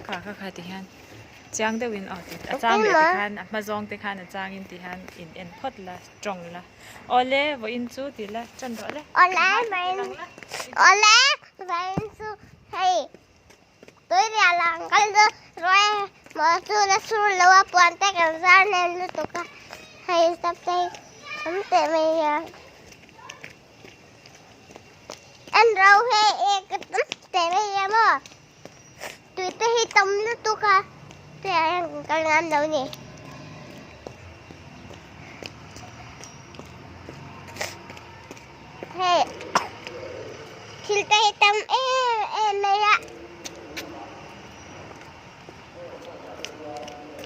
Kha kha kha ti hian chiang deuhin aw ti a chang leh tikhan a hma zawng te khan a changin ti hian in en phawt la tawng la awle vawiin chu ti la tan rawh le. Awle vawiin awle vawiin chu hei tuirial ah an kal dawn ruai maw chu la sur lo a puan te kan zar hnem lutuk a hei step te hi tam teh mai a. En ro hei ek a tam teh mai a maw. Tui te hi tam lutuk a tui ah hian kan kal ngam lo ni. Hei thil te hi tam em em mai a.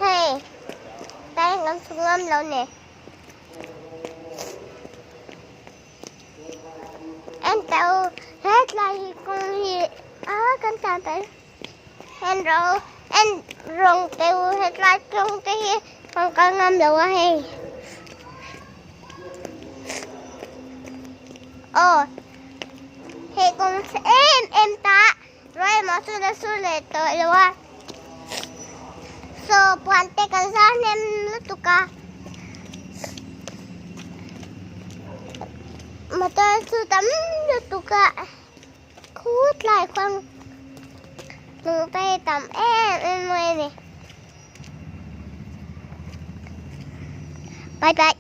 Hei tah hian kan chhuk ngam lo ni. En teu hetlai hi kawng hi a kan tan ta en ro en rawng teu hetlai kawng te hi kan kal ngam lo a hei aw hei kawng chhe em em ta ruai emaw chu la sur leh tawh lo a saw puan te kan zar hnem lutuk a motor chu tam lutuk a khut lai khuang lung te hi tam em em mai a ni bye bye.